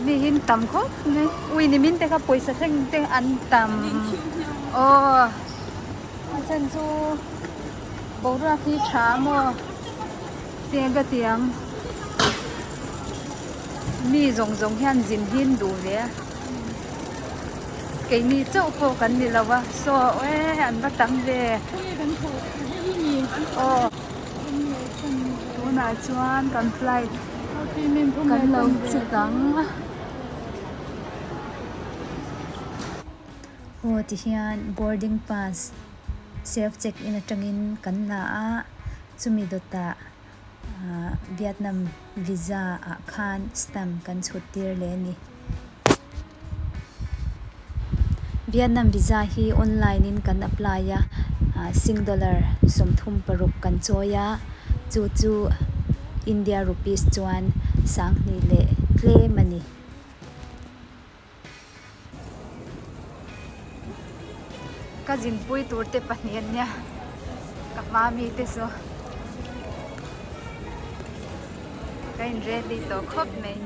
Mi hi an tam khawp mai ui nimin te kha pawisa thleng te an tam aw a chhan chu boruak hi tha maw tiang ka ti ang mi zawng zawng hian zin hi an duh ve a keini chauh pawh kan ni lo a saw e an va tam ve aw. Tunah chuan kan flight kan lo check ang. Aw tihian boarding pass self check in atangin kan la a, chumi dawtah ah Vietnam visa ah khan stamp kan chhut tir leh a ni. Vietnam visa hi online in kan apply a, Sing dollar 36 kan chawi a, chu chu India rupees chuan 2000 leh tlem a ni. Ka zinpui tur te pahnih an nia, ka hma mi te chu ka in ready tawh khawp mai.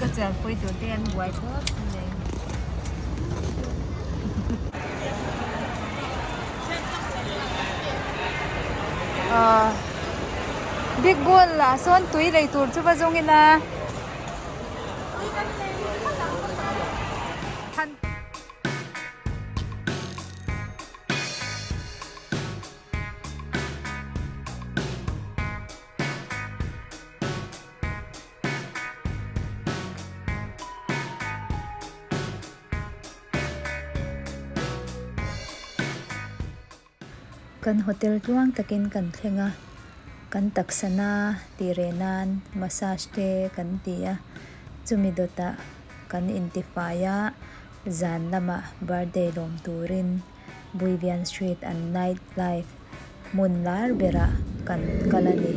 Ka chuanpui tur te an buai khawp mai. Big bull ah sawn tui lei tur chu va zawng ila. Kan hotel tluang takin kan thleng a, kan taksa na tih reh nan massage te kan ti a, chumi dawtah kan intifai a, zan lamah birthday lawm turin Buivian Street and Night Life hmun lar berah kan kal a ni.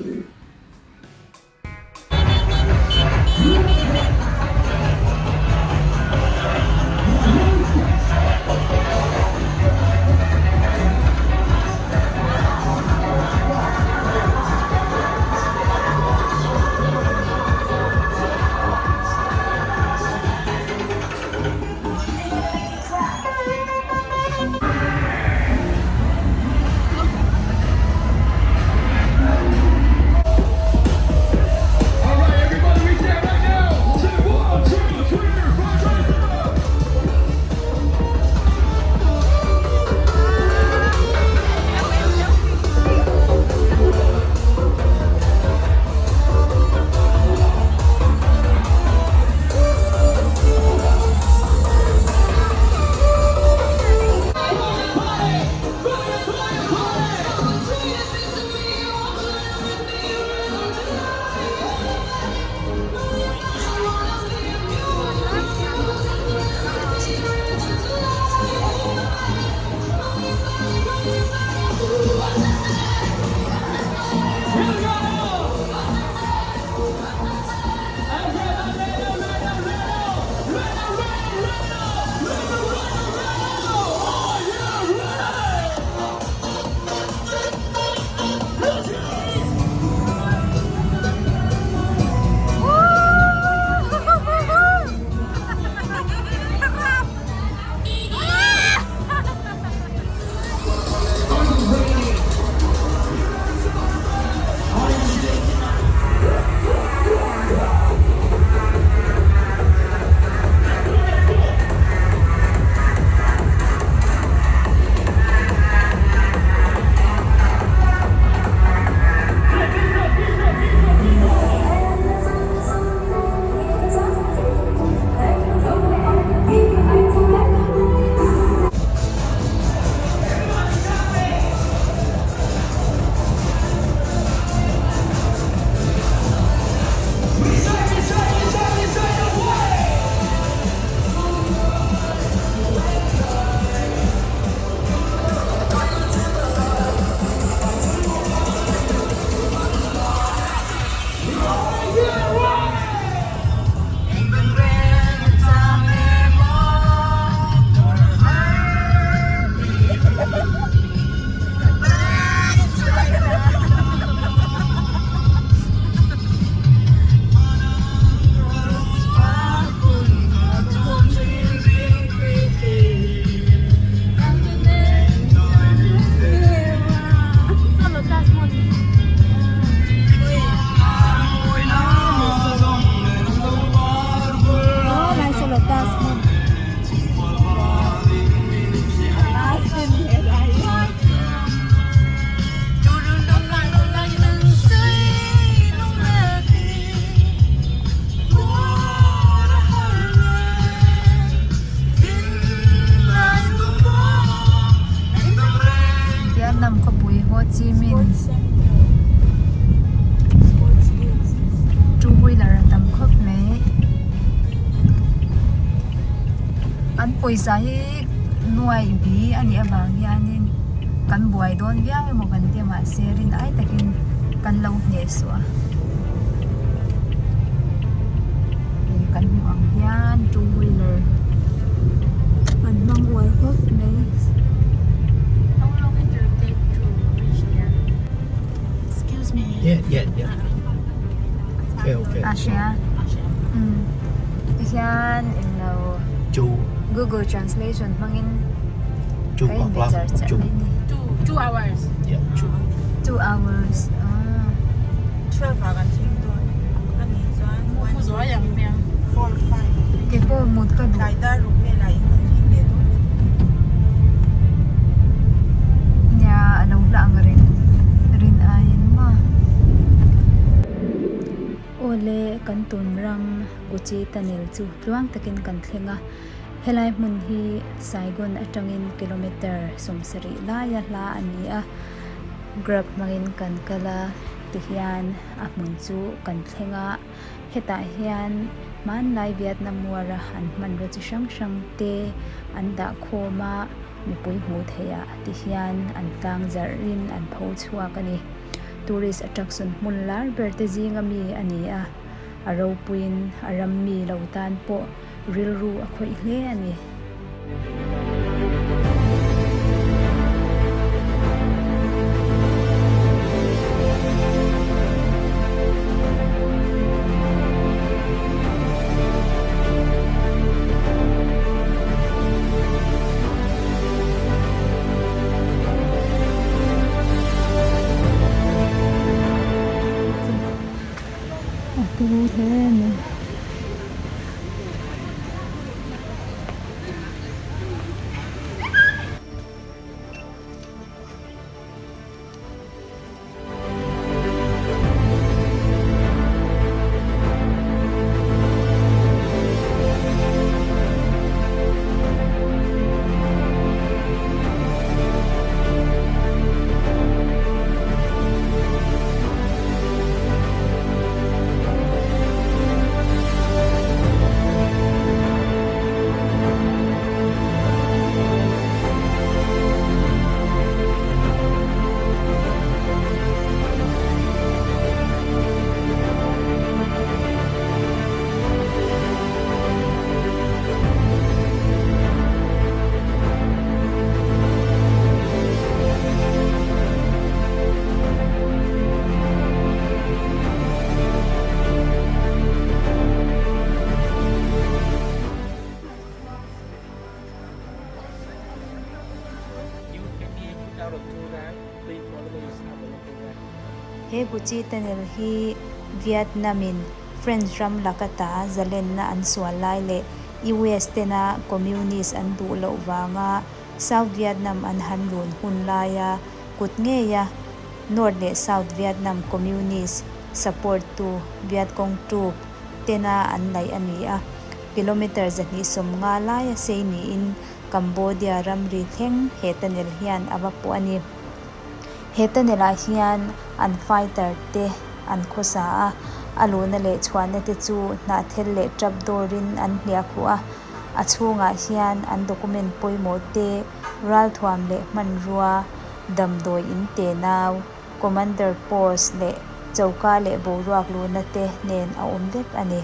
Nimin two wheeler a tam khawp mai. An pawisa hi nuai bi a nih avang hianin kan buai dawn viau emaw kan tia mahse rin ai takin kan lo hneh suh a. Hei kan hmuh ang hian two wheeler an hmang uar khawp mai. How long it will take to reach there? Excuse me. Yeah, yeah, yeah. Okay, okay. A hria. Umm tihian englo Two. Google translation hmangin Two ka inbe o'clock. char char Two. mai a ni. Two, 2 hours. Yeah, two. 2 hours. Ah. 12 ah kan thleng dawn a nih chuan 1 Zuai ang hmel. 4 5 Kei pawh mut ka duh. Tlai dar ruk velah in kan thleng leh dawn. Nia a lo hla ang reng rin aiin maw. Awle kan tum ram Gucci tunnel chu tluang takin kan thleng a, helai hmun hi Saigon atangin kilometer 70 laia hla a ni a, Grab hmangin kan kal a tihian a hmun chu kan thleng a, hetah hian hmanlai Vietnam War a an hmanraw chi hrang hrang te an dah khawm a, mipui hmuh theih ah tihian an tlang zarh in an pho chhuak a ni. Tourist attraction hmun lar ber te zinga mi a ni a, a ropuiin a ram mi lo tan pawh rilru a khawih hle a ni. A turu hle a ni. You can be out of tour guide. Please follow the local guide. He Gucci tunnel hi Vietnam in French ram laka ta zalenna an sual lai leh US tena communist an duh loh vanga South Vietnam an han run hun laia kut ngeia North leh South Vietnam communist support tu Vietcong troop tena an laih a ni a. Kilometre 250 laia sei niin Cambodia ramri thleng he tunnel hian a va pawh a ni. He tunnel ah hian an fighter te an khawsa a, a luhna leh chhuahna te chu hnahthel leh trap door in an hliah khuh a, a chhungah hian an document pawimawh te, ralthuam leh hmanrua, damdawi in te nau, commander post leh choka leh boruak luhna te nen a awm vek a ni.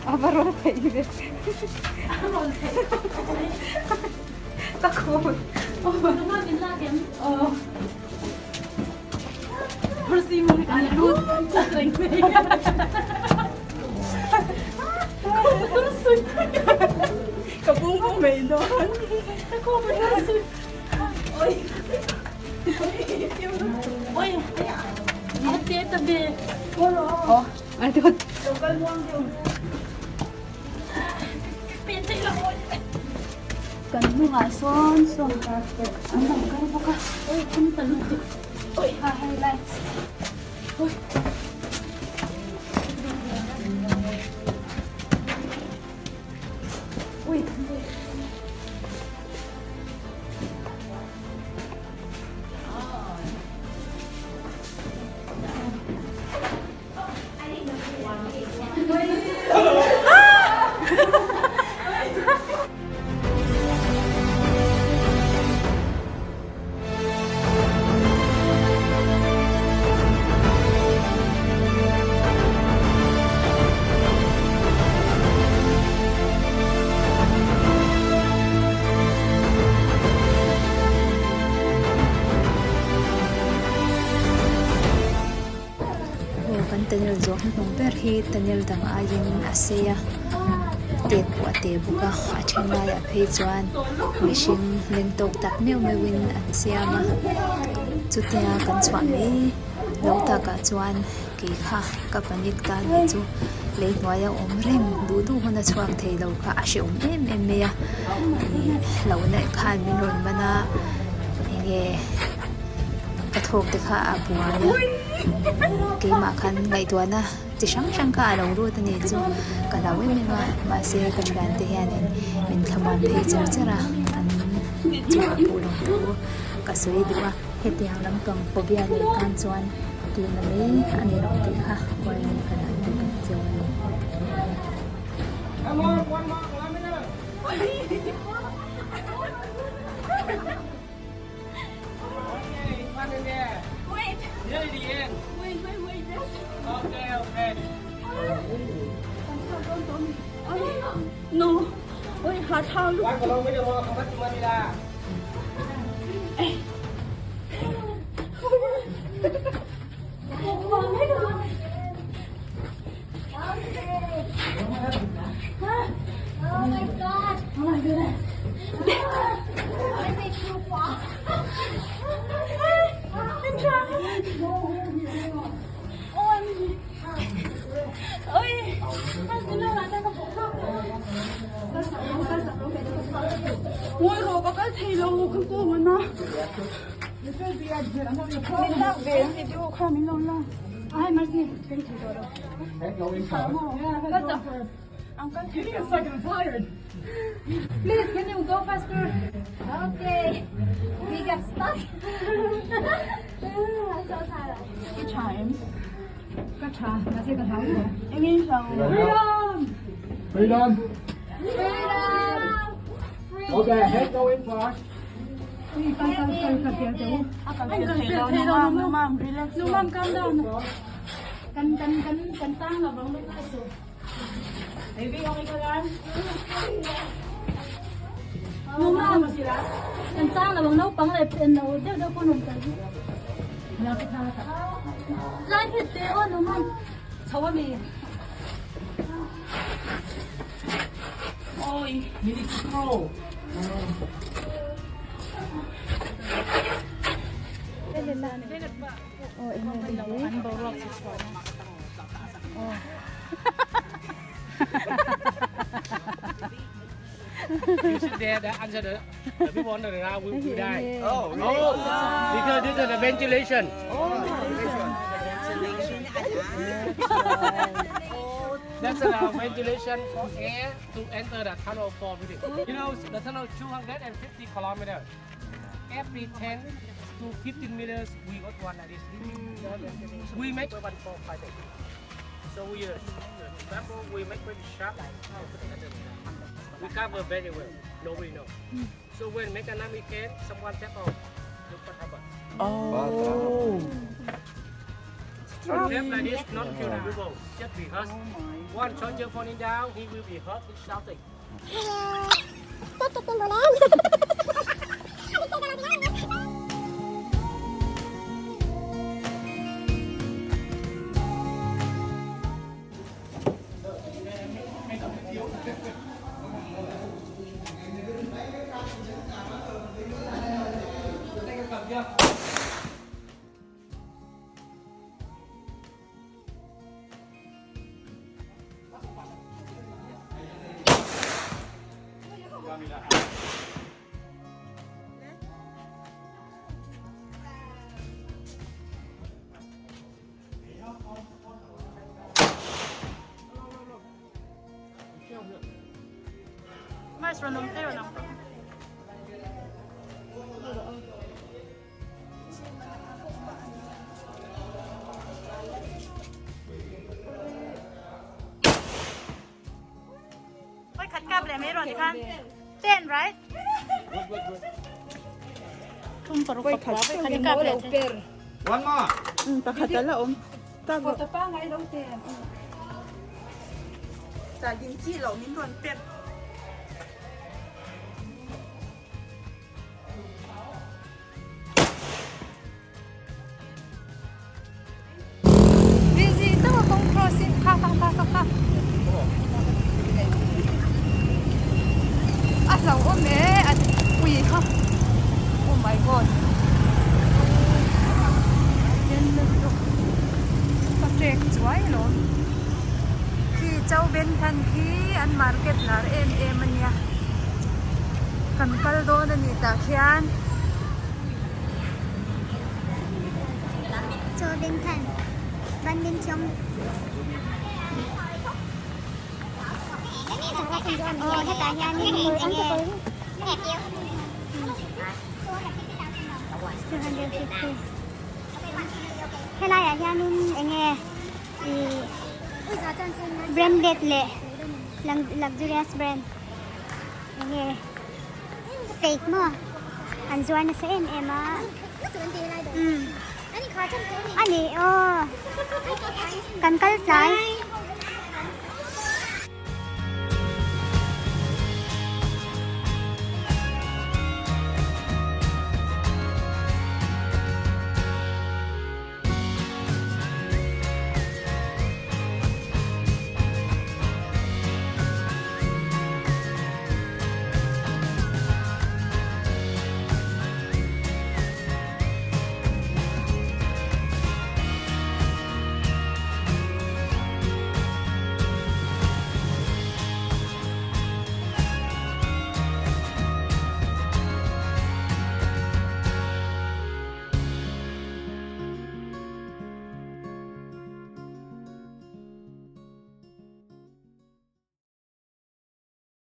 A va rawl theih ve. Ka khur. Aw. Ka bung bung mai dawn. Ai dawt. Kan hnungah sawn sawn an lo kal bawk a. Ha hei lights. Ui. Aw kan tunnel zawh hnuhnung ber hi tunnel dang aiin a sei a tet pawh a te bawk a a then laiah phei chuan mihring leng tawk tak meuh meuhin an siam a chutia kan chhuah mai lo takah chuan kei kha ka panic ta nih chu lei hnuaia awm reng duh duh huna chhuak thei lo kha a hrehawm em em mai a ih hlauhna khan min rawn man a enge ka thawk te kha a buai a keimah khan ngaihtuahna chi hrang hrang kha a lo lut a ni chu ka hlau em em a mahse ka thiante hianin min thlamuan phei char char a an chungah pawh lawm thu ka sawi duh a hetiang lampang phobia nei tan chuan tihna mai a ni lo tih kha warning kan han pe bawk cheu a ni. Please, can you go faster? Okay. We got stuck. I tha em? Ka tha, mahse ka hlau lo. Eng in hlau? Freedom! Freedom! Freedom! Okay, head going far. Ui, kal kal kal ka pial teu. A kal fel thei lo nu mam, relax. Nu mam calm down. Kan kan kan kan tang la bang lu ka su. Baby, okay ka lang? Nu mam kan tang la bang naupang leh pen lo deuh deuh pawn awm tel hi. Lai phet te aw nu mam. Chho ami. Oi. You sit there, the answer the people on the ground will die. Oh, because this is the ventilation. That's the ventilation for air to enter the tunnel for breathing. You know, the tunnel 250 kilometers. Every 10 to 15 meters, we got one like this. We make one for 5 days. So we bamboo we make very sharp. We cover very well. Nobody know. So when Meganami came, someone take off. Look what happened. Oh. Trap like this, not kill the people, just be hurt. One soldier falling down, he will be hurt, he's shouting. Mars rawn awm te rawn ang. Oi khat kap leh mai rawn tikhan. Ten right? Thum paruk pakua voi khat kap leh the. One more. Pakhat a la awm. Photo pangai lo ten. Tah ding chi loh min rawn pek. Busy tak a kawng cross in kha kha kha kha kha a hlauhawm e a ui kha oh my god ka trek chuai alawm khi chau ben khan khi an market lar em em a nia kan kal dawn a ni tah khian. Chaw beng than ban beng thiam aw hetah hianin eng nge 250 helaiah hianin eng nge ih branded leh luxurious brand eng nge fake maw an zuar nasa em em a umm a ni aw kan kal tlai.